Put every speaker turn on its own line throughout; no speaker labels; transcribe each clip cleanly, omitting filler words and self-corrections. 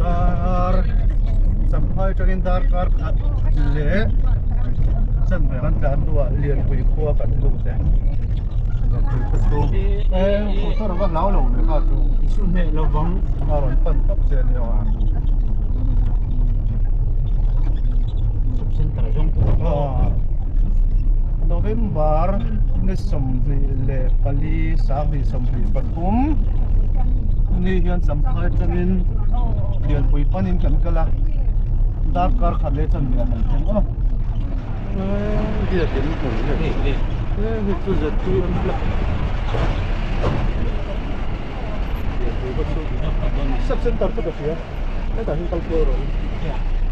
Dar Champhai atangin darkar khat leh chanve kan tlan hnuah Lianpui khua kan lut e. Lianpui khua chhung e motor a va hlau lo ve kha chu.
Su hneh lovang.
A rawn pan tawp che a nia.
Sub center zawng pawh.
November ni 24 2023 ni hian Champhai atangin Lianpui panin kan kal a darkar khat leh chanve a kan thleng aw biakin hmun hei hei chu ZPM flag sub center chu ka hria hetah hian kal kual rawh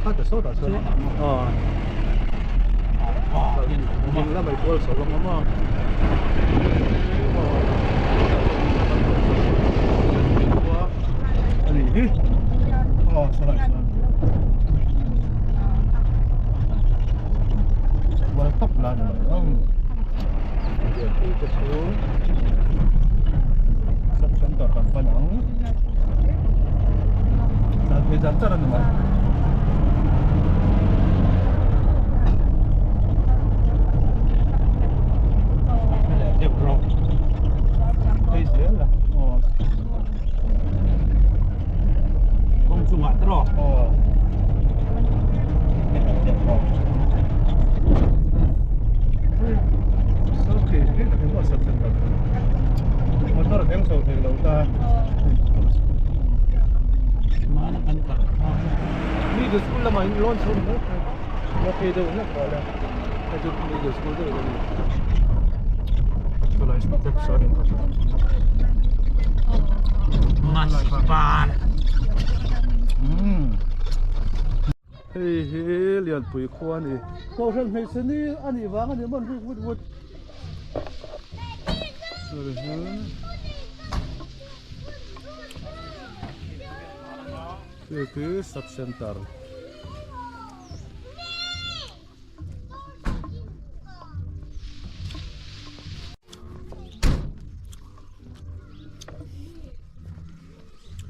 kha ta sawtah sawn ding lamah i kual chho ang a maw a nih hi aw sawlai sawn kual tawp la ni mai ang lianpui te chu sub center kan pan ang tlan phei zar char a ni mai. Phei zel la aw.
Kawng chungah te rawh.
Aw. Okay, hei tak hi maw sub center. Motor a thleng chho thei lo ta.
Mana kan kal kha.
Middle school lamah in lawn chho mai thei. La phei deuh hlek tawh le. Hei chu middle school deuh a ni. Chulai step sawn in kawt.
Masipan.
Hmm. Hei hi Lianpui khua a ni. Kohhran hmeichhe ni a nih vang a ni maw an rik vut vut. Hei hi sub center.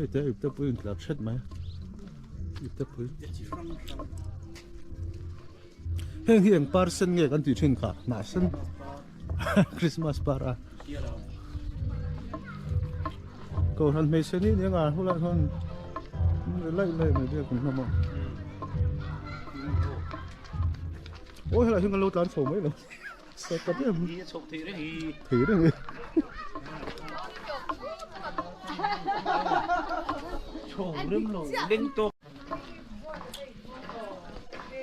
Hei te ipte pui in tlar thet mai ipte pui heng hi eng par sen nge kan tih thin kha hnah sen Christmas par a kohhran hmeichhe ni nia ngar hulai chuan laih laih mai biak in hlawm a awi helai hian kan lo tlan chho mai lo Sek ka em.
Hi chho thei reng hi.
Thei reng hi.
Chho rem lo leng tawk.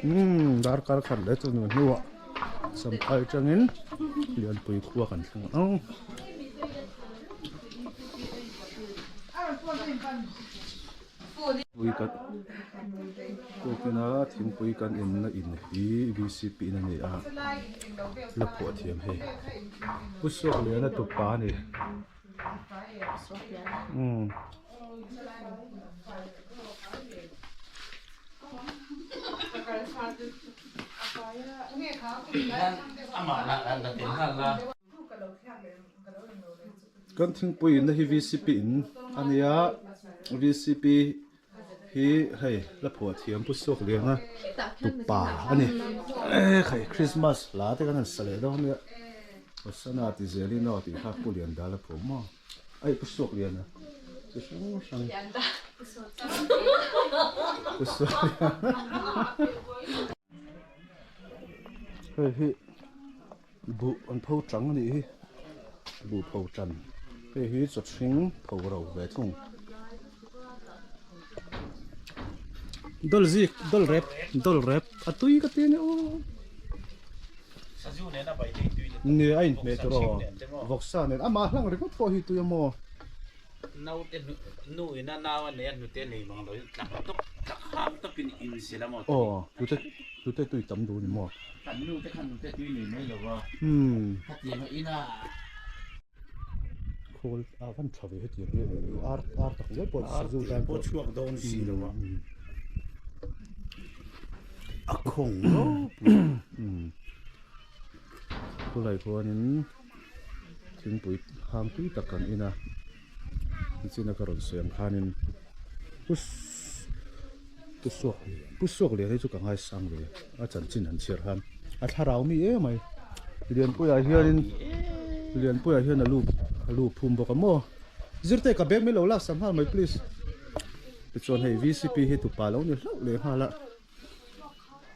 Um darkar khat leh chu nu hnuah Champhai atangin Lianpui khua kan thleng ang. Pui kan tukin a thingpui kan inna in hi vcp in a ni a la phuah thiam hei pu Suakliana tupa a ni umm. Kan thingpui inna hi vcp in a nia vcp hi hei la phuah thiam pu suak liang a tupa a ni ekhai christmas hla te kan han sa leh dawn nia hosana ti zelin aw tih kha pu lian dal a phuah maw ai pu suak lian a chi hrang hrang pu suak lian hei hi. Buh an pho chang a nih hi buh pho chan hei hi chaw hring pho ro ve thung dawl zik dawl rep dawl rep a tui ka ti a ni aw nge a inhmeh tur aw vawksa nen amah hlang ringawt pawh hi tui a maw.
Naute nu ina nau a nei a hnute nei mang lo in tlak tawp tlak hang tawp in in zil a maw
aw hnute hnute tui tam duh a ni maw
kan nu te khan hnute tui nei mai lo va khatiang a ina
khawl a van tha ve hetiang hi ar ar tak ngial pawh sazu tan
pawh chhuak dawn si lo a a khawng ropui
khulai khuanin. Thingpui hang tui tak kan in a. Nichina ka rawn sawi ang khanin Pu Pu Suak Pu Suak lian hi chu ka ngaisang ve a chanchin han chhiar khan a thlarau mi em mai Lianpuiah hianin Lianpuiah hian a lu a lu phum bawk a maw Zirte ka bag min lo lak sak nghal mai please tichuan hei vcp hi tupa lo ni hlauh leh nghal a.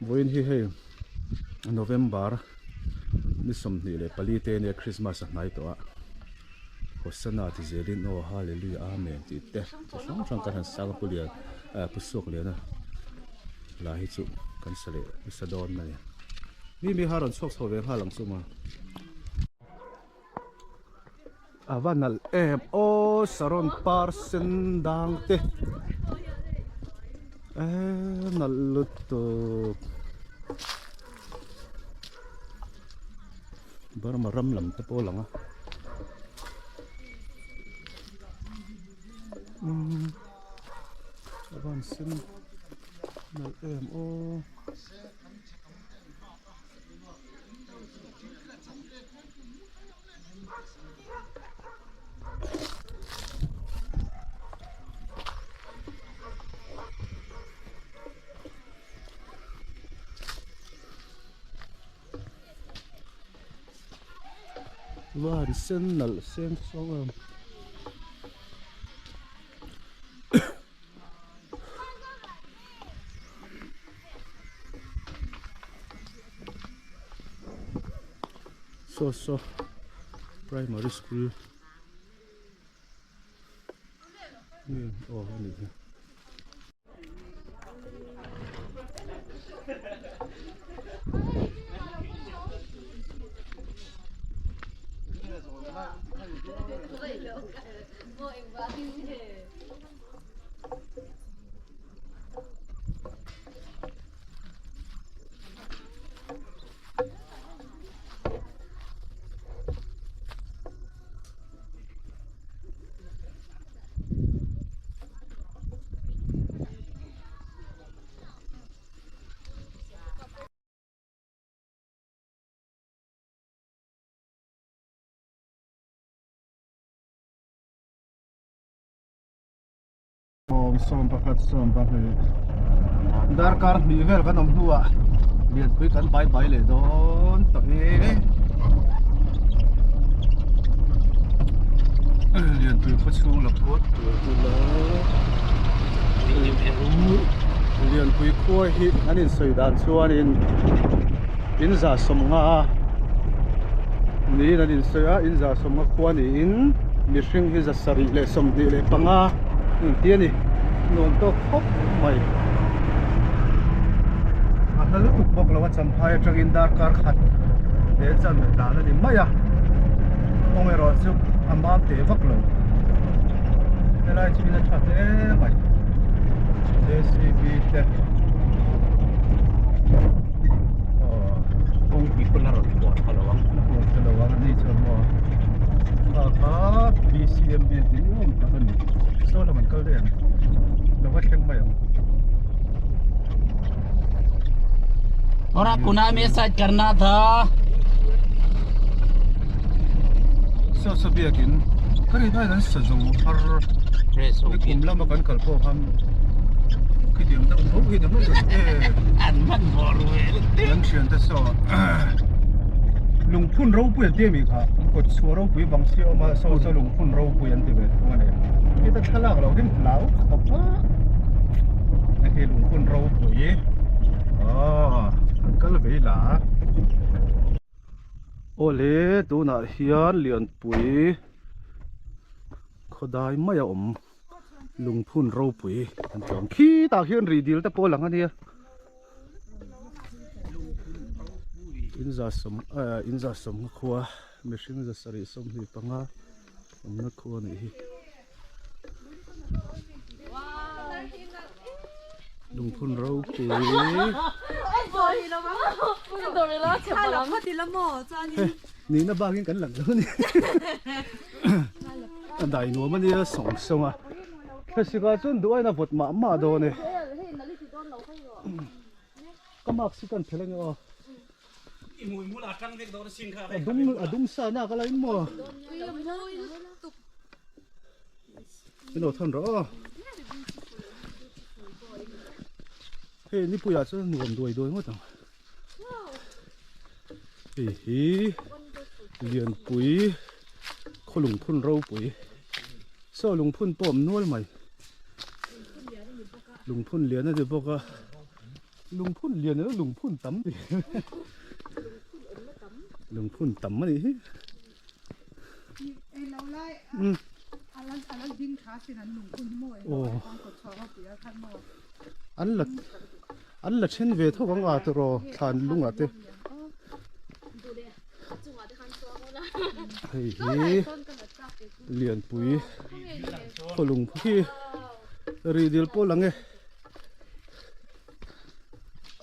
Vawiin hi hei November ni 24 te ania Christmas a hnai tawh a Hosanna ti zelin aw Hallelujah Amen tih te chi hrang hrang kan han sang a Pu Lian ah Pu Suak Liana la hi chu kan sa leh nasa dawn a ni mi mi kha rawn chhuak chho ve nghal ang chu maw. A va nalh em aw saron par sen dang te eee nalh lutuk Burma ram lam te pawh a lang a umm a van sen nalh em aw. Van sen nalh seng sawng em. Saw saw primary school nge aw a nih hi. Awm sawm pakhat sawm pahnih darkar hnih vel kan awm hnuah lianpui kan bai bai leh dawn tawh e lianpui khaw chhung la phawt tur bula lianpui khua hi an insawi dan chuanin in za sawmnga niin an insawi a in za sawmnga khua niin mihring hi za sarih leh 25 an ti a ni nuam tawk khawp mai a hla lutuk bawk lo a champhai atangin darkar khat leh chan dan a ni mai a kawng erawh chu a mam teh vak lo helai chu in a tha hle mai J C B te aw
kawngpui pawn a rawn huah tha lo ang
a huah tha lo ang a ni chuan maw kha kha B C M B tih awm tak a ni saw lam an kal daih ang lo va thleng mai ang
थोड़ा कुना में साइड करना था
saw saw biakin ka rin aiin an sa zo har ni kum lama kan kal pawh khan khitiang deuh tho hi ni mai ka em
an man vawr ve
kan thian te saw lungphun ropui an ti a mi kha an kawt chhuah ropui bang si a awm a saw saw lungphun ropui an ti ve thung a ni heta thlalak loh hi hlau khawp a hei lungphun ropui aw an kal ve la awle tunah hian lianpui khawdai mai a awm. Lungphun ropui an tlawm khitah khian rih dil te pawh a lang a nia in za sawm ah in za sawmna khua mihring za sarih 25 awmna khua a nih hi lungphun ropui nihna bakin kan lang lo a ni. A dai nuam a nia sawng sawng a thlasik ah chuan duh aiin a vawt mah mah dawn e ka mask hi kan phelh a ni aw a dum a dum sa nak a la in maw. Min lo thawn rawh aw. Hei nipuiah chuan nuam duai duai ngawt ang. Hei hi lianpui khaw lungphun ropui saw lungphun pawh a awm nual mai lungphun lian a ni bawk a lungphun lian emaw lungphun tam lungphun tam a nih hi. An la an la then ve tho ang a tawraw thlan lungah te hei hi lianpui khaw lung hi rih dil pawh lang e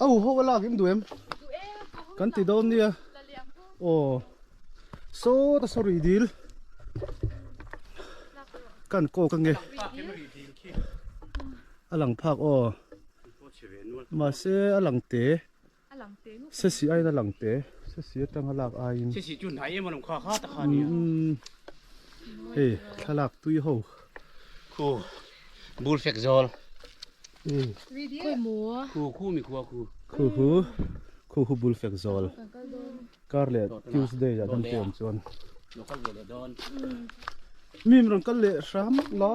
au ho a lak in duh em kan ti dawn nia aw. Saw ta saw rih dil kan kawk ange a lang phak aw mahse a lang te se si aiin a lang te se si atanga lak aiin hei thlalak tui ho
khu bul fek zawl khu khu mi khua khu
khu khu khu khu bul fek zawl Kar leh Tuesday ah kan pawm chuan mim rawn kal leh hram la.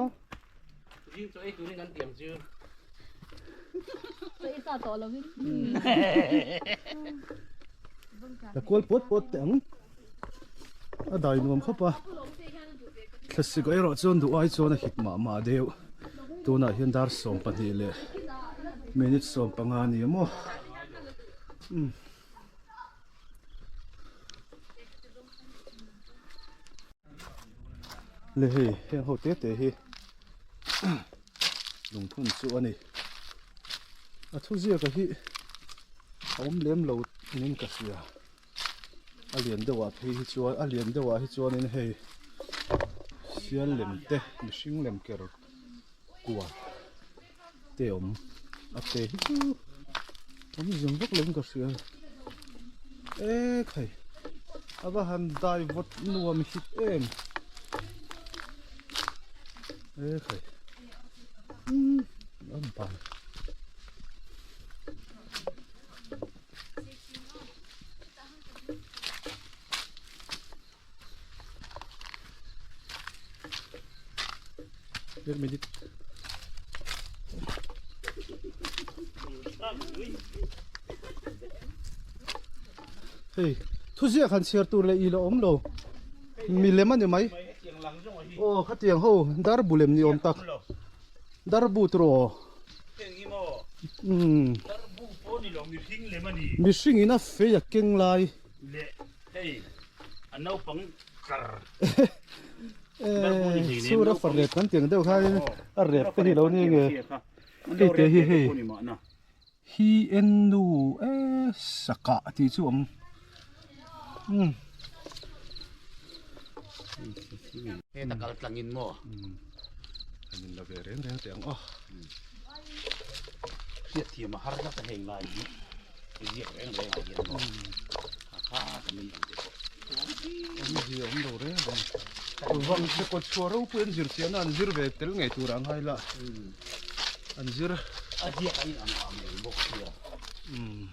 La kual puat puat teh ang a dai nuam khawp a thlasik erawh chuan duh ai chuan a hit mah mah deuh tunah hian dar 12 leh minute 15 a ni maw. Le hei heng ho te te hi lungphun chu a ni a thu ziak a hi a awm lem lo niin ka hria a lian deuh ah phei hi chuan a lian deuh ah hi chuanin hei sial lem te mihring lem ker kual te awm a te hi chu awm zung vak lovin ka hria e khai a va han dai vawt nuam hit em e khai umm a bang Wait a minute. Hei, thu ziak han chhiar tur leh i la awm lo. Mi lem a ni mai. Aw, khatiang ho dar bu lem ni awm tak. Dar bu tur aw. Umm. Mihring in a fei a keng lai.
Hei a naupang tlar
Chhur a far rep kan tiang deuh khan a rep te hi lo ni nge hei te hi hei hi en nu e saka tih chu awm um
heta kal tlang in maw
kan in la ve reng reng teh ang aw
hriat thiam a har tlat a heng lai hi. Ziak reng reng ah hian maw a kha ka min ang te pawh.
Awmzia awm lo reng reng. Vang che kawt chhuah ropui an zir chiahna an zir ve tel ngei tur ang hai la. An zir.
A ziak a in ang ang reng bawk sia.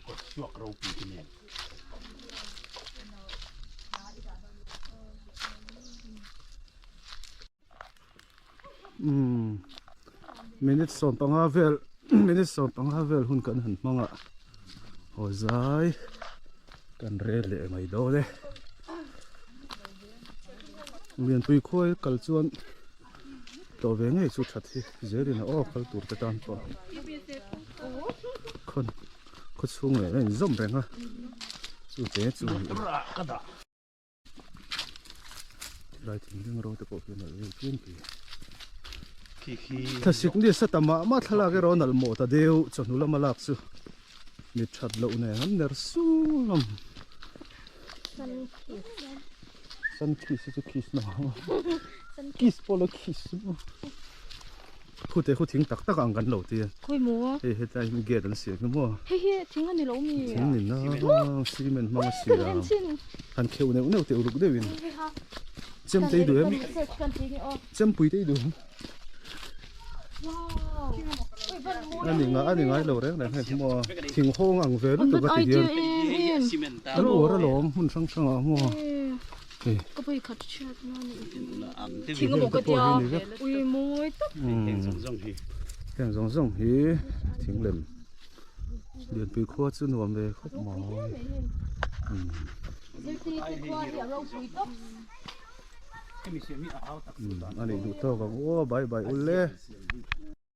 Kawt chhuak ropui te nen.
Umm minute 15 vel minute 15 vel hun kan han hmang a haw zai kan rel leh mai dawn e lianpui khuai kal chuan tlawh ve ngei chu that hi zelin a aw kal tur te tan pawh khawn khaw chhung leh a inzawm reng a chu te chu Tilai thinrim ro te pawh khi a nalh vel pian pi. Thlasik ni sa ta mah mah thlalak erawh a nalh mawh ta deuh chawhnu lama lak chu mit that loh nen an ner sung hlawm. Sun kiss hi chu kiss na kiss pawh lo kiss. Khute khu thing tak tak ang kan lo ti a.
Khawi maw?
Hei hetlai hi gate an siam hi maw?
Hei hi thing a ni lo mi?
Thing ni na cement hmang a siam.
Kan en chin.
Han kheuh neuh neuh teh uluk deuhin. Chem te i duh em? Chempui te i duh em? Ani nga ani ngai lo reng reng hei maw thing hawng ang ve lutuk a ti hian an uar alawm hmun hrang hrang ah maw hei
Ka pui khat hriat na ni thing amaw ka tia ui mawi tak
heng zawng zawng hi
heng zawng zawng hi thing lem lianpui khua chu nuam ve khawp mai
zirtirtu khua hi a ropui tawp.
Ani duh tawk ang aw bye bye ule.